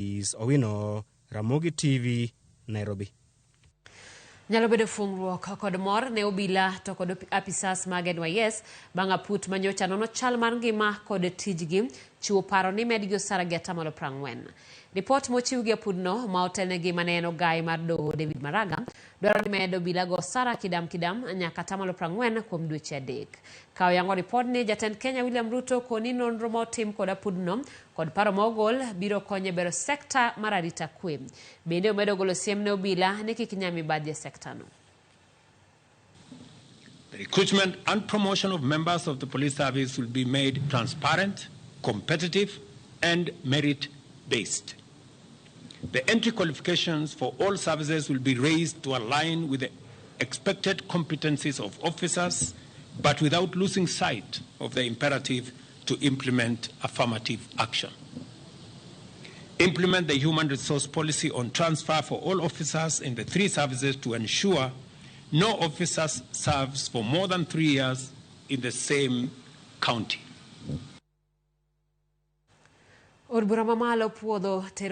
Is Owino, Ramogi TV, Nairobi. Nyalo bedo fuong'ruok kod mor ne obila to kod apisas mag NYS bang' aput manyocha nono chal mar ngima kod tijgi chiwo paro ni medgi osara gi atamalo 40. Ripot mochiw gi apudno ma otelnegi mane en ogaye mar doho David Maraga dwaro ni med obilago osara kidam kidam nyaka atamalo 40 kuom dweche 3. Ka oyango ripodni, jatend Kenya William Ruto koni nonro ma otim kod apudno kod paro ma ogol biro konyo e bero sekta mar arita kwe. Bende omedo golo siem ne obila ni kik nya mibadhi e sektano. The recruitment and promotion of members of the police service will be made transparent, competitive, and merit-based. The entry qualifications for all services will be raised to align with the expected competencies of officers, but without losing sight of the imperative to implement affirmative action. Implement the human resource policy on transfer for all officers in the 3 services to ensure no officer serves for more than 3 years in the same county. Od bura mamalo puodho tero